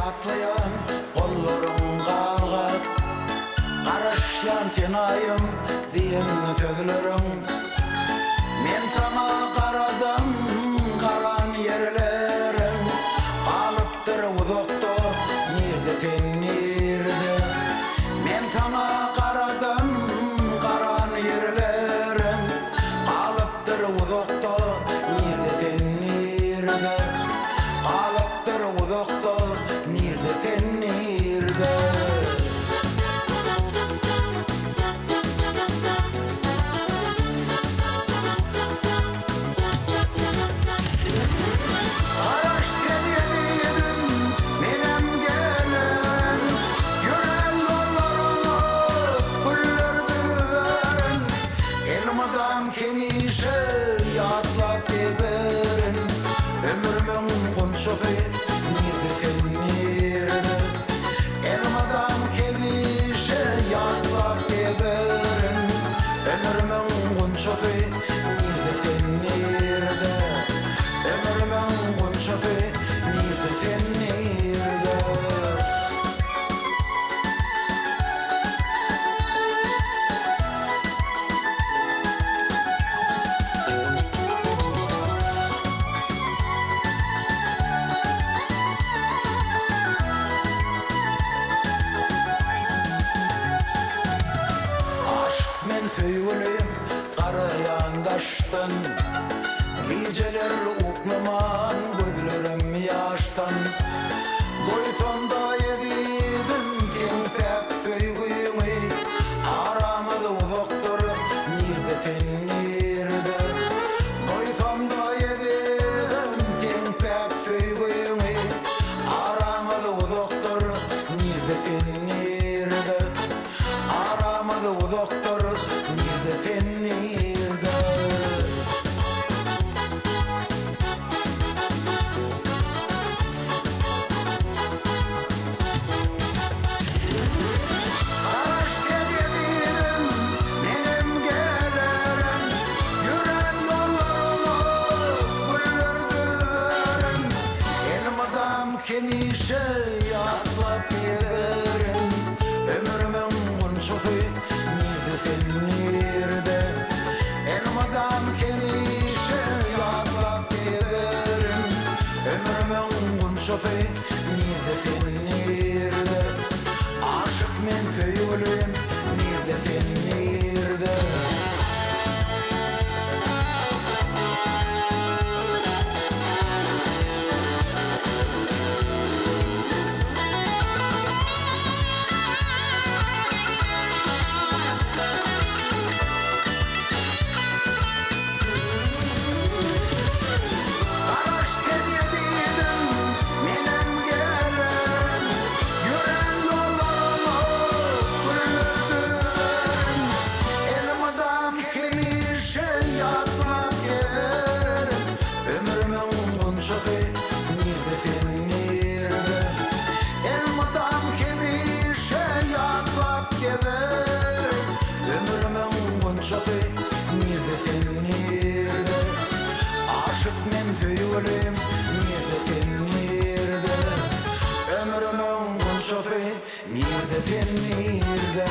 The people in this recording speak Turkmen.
ýatlaýan gollaryň galgap. Garaşýan senaýym diýen sözleriň. Men saňa garadym garan ýerleriň. Galypdyr uzakda nirde sen nirde. Men saňa garadym garan ýerleriň. Galypdyr uzakda nirde sen nirde. Galypdyr uzakda nirde sen nirde. Garaş sen ezizim menem gelerin. Ýörän ýollaryňa güller düzerin. Elmydam hemişe ýatlap gezerin. Ömrümiň gunçasy nirde sen nirde. Elmydam hemişe ýatlap gezerin. Ömrümiň gunçasy nirde sen nirde. Ömrümiň gunçasy nirde sen nirde. Aşyk men söýgülim garaýan daşdan, Gijeler uklaman gözlerim ýaşdan. Doýsam-da ezizim seň päk söýgüňi, Aramyz uzakdyr nirde sen nirde. Doýsam-da ezizim seň päk söýgüňi, Aramyz uzakdyr nirde sen nirde. Aramyz uzakdyr nirde sen nirde. Garaş sen ezizim menem gelerin. Ýörän ýollaryňa güller düzerin. Elmydam hemişe ýatlap gezerin. Ömrümiň gunçasy nirde sen nirde. Elmydam hemişe ýatlap gezerin. Ömrümiň gunçasy nirde sen nirde. Aşyk men söýgülim nirde sen nirde. Garaş sen ezizim menem gelerin. Ýörän ýollaryňa güller düzerin. Elmydam hemişe ýatlap gezerin. Ömrümiň gunçasy nirde sen nirde. Elmydam hemişe ýatlap gezerin. Ömrümiň gunçasy nirde sen nirde. Aşyk men söýgülim nirde sen nirde. Ömrümiň gunçasy nirde sen nirde.